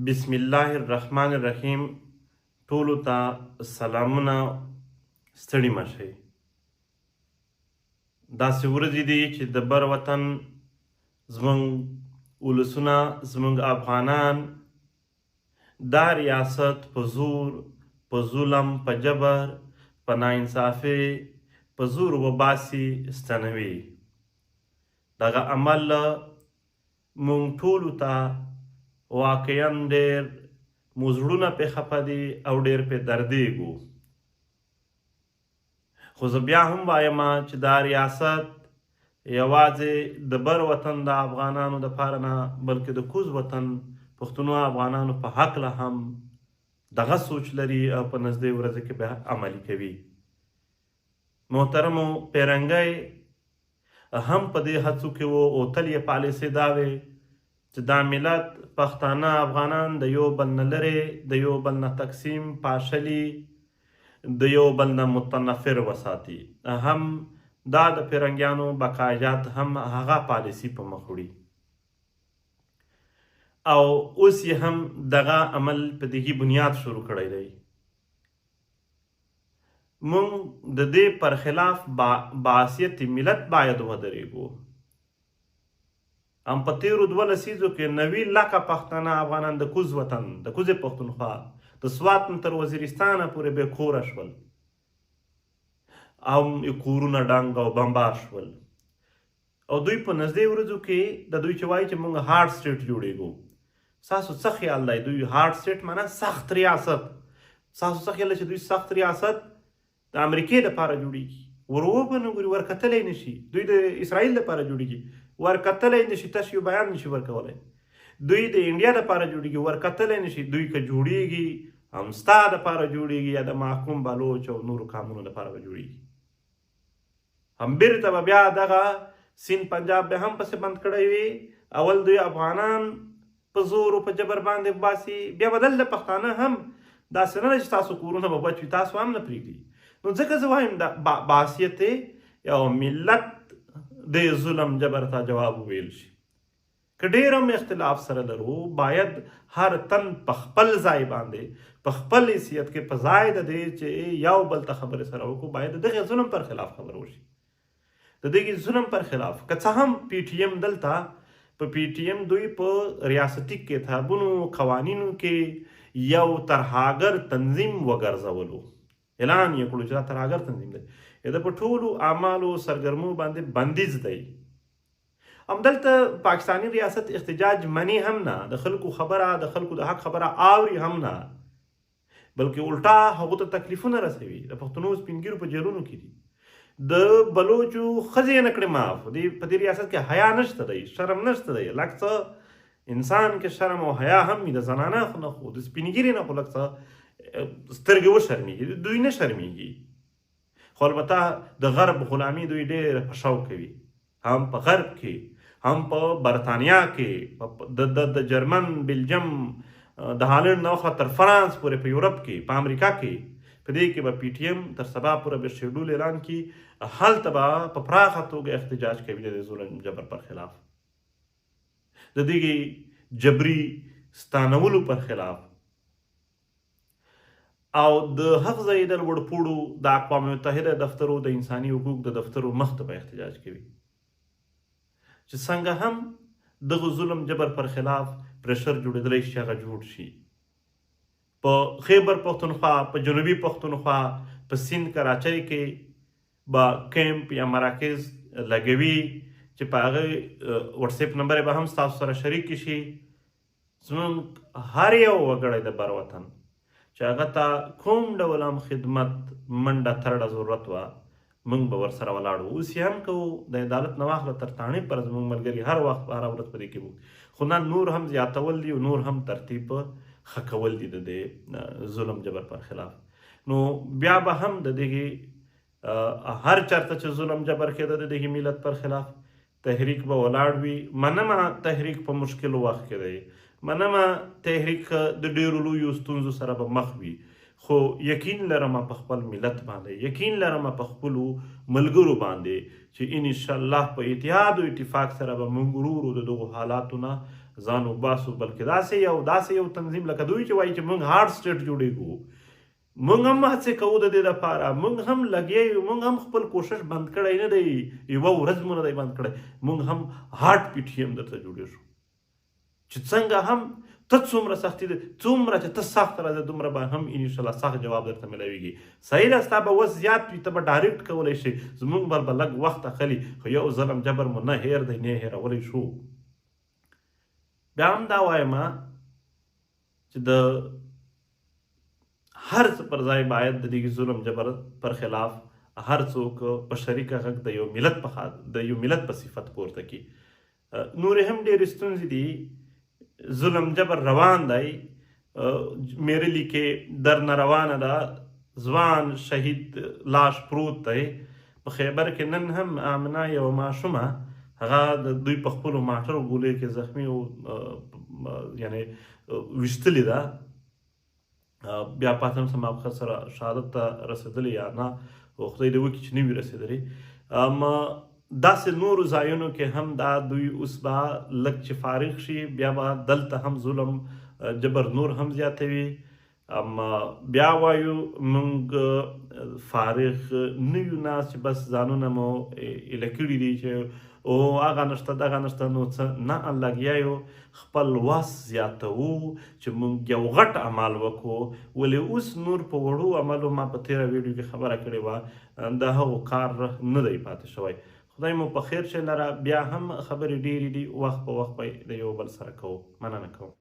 بسم الله الرحمن الرحیم. ټولو ته سلامونه، ستړي مه شئ. داسې ورځې دي چې د بر وطن زمونږ ولسونه، زمونږ افغانان دا ریاست په زور، په ظلم، په جبر، په ناانصافۍ، په زور وباسي، ستنوي. دغه عمل مونږ ټولو ته واقعا ډېر مو زړونه پې خفه دي او ډېر پې دردېږو. خو زه بیا هم وایم چې دا ریاست یوازې د بر وطن د افغانانو دپاره نه، بلکې د کوز وطن پښتنو افغانانو په هکله هم دغه سوچ لري او په نږدې ورځې کې به عملي کوي. محترمو، پیرنګی هم په دې هڅو کې وو او تل یې پالیسي دا وې چې دا ملت پښتانه افغانان د یو بل نه لرې، د یو بل نه تقسیم، پاشلي، د یو بل نه متنفر وساتي. هم دا د پیرنګیانو بقایات هم هغه پالیسي په مخ وړي او اوس یې هم دغه عمل په دغه بنیاد شروع کړی دی. مونږ د دې پر خلاف باعثیت ملت باید ودرېږو. هم په تیرو 2 لسیزو کې 90 لکه پښتانه افغانان د کوز وطن، د کوزې پښتونخوا، د سوات نه تر وزیرستانه پورې بې کوره شول او کورونه ډنګ او بمبار شول. او دوی په نږدې ورځو کې د دوی چې وایي چې مونږ hard state جوړېږو، ستاسو څه خیال دی؟ دوی hard state معنا سخت ریاست. ستاسو څه خیال دی چې دوی سخت ریاست د امریکې دپاره جوړېږي؟ ور وبه نه ګوري، ورکتلی نه شي. دوی د اسرائیل دپاره جوړېږي، ورکتلی نه شي، تش یو بیان نه شي ورکولی. دوی د انډیا دپاره جوړېږي، ورکتلی نه شي. دوی که جوړېږي هم ستا دپاره جوړېږي یا د محکوم بلوچ او نورو قامونو دپاره به جوړېږي. هم بیرته به بیا دغه سین پنجاب به هم پسې بند کړی وي. اول دوی افغانان په زور او په جبر باندې باسي، بیا به دلته پښتانه هم داسې نه ده چې تاسو کورونه به بچ وي، تاسو هم نه پرېږدي. نو ځکه زه وایم د باعثیت یو ملت د ظلم جبر ته جواب وویل شي. که ډېر هم اختلاف سره لرو، باید هر تن په خپل ځای باندې، په خپل حیثیت کې، په ځای د دې چې یو بل ته خبرې سره وکړو، باید د دغه ظلم پر خلاف خبره وشي، د دغه ظلم پر خلاف. که څه هم پي ټي ایم دلته په پي ټي ایم دوی په ریاستي کتابونو قوانینو کې یو ترهګر تنظیم وګرځولو، اعلان یې کړو چې دا ترهګر تنظیم دی، د په ټولو اعمالو سرګرمو باندې بندیز دی. هم دلته پاکستاني ریاست احتجاج مني هم نه، د خلکو خبره، د خلکو د حق خبره اوري هم نه، بلکې الټا هغو ته تکلیفونه رسوي. د پښتنو سپینګیرو په جیلونو کې دي، د بلوچو ښځې یې نه کړې معاف. په دې ریاست کې حیا نشته دی، شرم نشته دی. لږ څه انسان کې شرم او حیا هم وي، د زنانه خو نه، خو د سپینګیري نه خو لږ څه سترګې وشرمېږي، دوی نه شرمېږي. خو البته د غرب غلامي دوی ډېره په شوق کوي، هم په غرب کې، هم په برتانیا کې، د جرمن، بلجیم، د هالنډ نه واخله تر فرانس پورې، په یورپ کې، په امریکا کې. په دې کې به پي ټي ایم تر سبا پورې به شیډول اعلان کړي، هلته به په پراخه توګه احتجاج کوي د دې ظلم جبر پر خلاف، د دغې جبري ستانولو پر خلاف، او د حق ځای د لوړپوړو د اقوام متحده دفترو، د انساني حقوق د دفترو مخ ته به احتجاج کوي چې څنګه هم دغه ظلم جبر پر خلاف pressure جوړېدلی شي، هغه جوړ شي. په خیبر پښتونخوا، په جنوبي پښتونخوا، په سیند کراچۍ کې به کیمپ یا مراکز لګوي چې په هغه واتساپ نمبر به هم ستاسو سره شریک شي. زموږ هر یو وګړی د بر وطن چې هغه ته کوم ډول هم خدمت، منډه ترړه ضرورت وه، موږ به ورسره ولاړ وو. اوس یې هم کوو، د عدالت نه واخله تر تاڼې پر زموږ ملګري هر وخت هره ورځ په دې کې وو. خو نه، نور هم زیاتول دي او نور هم ترتیب ښه کول دي د دې ظلم جبر پر خلاف. نو بیا به هم د دغې هر چرته چې ظلم جبر کېده د دغې ملت پر خلاف تحریک به ولاړ وي. منمه تحریک په مشکل وخت کې دی، منمه تحریک د ډېرو لویو ستونزو سره به مخ وي، خو یقین لرم په خپل ملت باندې، یقین لرم په خپلو ملګرو باندې چې انشاءالله په اتحاد او اتفاق سره به موږ ورو ورو د دغو حالاتو نه ځان وباسو، بلکې داسې یو داسې یو تنظیم لکه دوی چې وایي چې موږ هارډ سټیټ جوړیږو، موږ هم هڅې کوو د دې لپاره، موږ هم لګیا یو، موږ هم خپل کوشش بند کړی نه دی، یوه ورځ مو نه دی بند کړی، موږ هم هارډ پي ټي ایم درته جوړیږو چې څنګه هم ته څومره سختي ده، څومره چې ته سخت راځې دومره به هم ان شاء الله سخت جواب درته ملاویږي. صحیح ده، ستا به وس زیات وي، ته به ډایرکټ کولی شي، زمونږ بل به لږ وخت اخلي، خو یو ظلم جبر مو نه هیر دی، نه هېرولی شو. بیا هم دا وایم چې د هر څه پر ځای باید د دې ظلم جبر پر خلاف هر څوک په شریکه غږ د یو ملت په د یو ملت په صفت پورته کی. نورې هم ډېرې ستونزې دي، ظلم جبر روان دی، میرلي کې درنه روانه ده، ځوان شهید لاش پروت دی. په خیبر کې نن هم آمنه یوه ماشومه هغه د دوی په خپلو ماټرو ګولیو کې زخمی او یعنی ویشتلې ده، بیا پاتم سم موقع سره شهادت ته رسېدلې یا نه، خدای دې وکړي چې نه وي رسېدلې. اما داسې نورو ځایونو کې هم دا دوی اوس به لږ چې فارغ شي بیا به دلته هم ظلم جبر نور هم زیاتوي. اما بیا وایو موږ فارغ نه یو ناست چې بس ځانونه مو ایله کړي دي چې او هغه نشته دغه نشته، نو څه نه، لګیا یو خپل وس زیاتوو چې موږ یو غټ عمل وکړو. ولې اوس نور په وړو عملو، ما په تېره ویډیو کې خبره کړې وه، د هغو کار نه دی پاتې شوی. خدای مو په خیر شه لره. بیا هم خبرې ډېرې دي، وخت په وخت به د یو بل سره کوو. مننه کوم.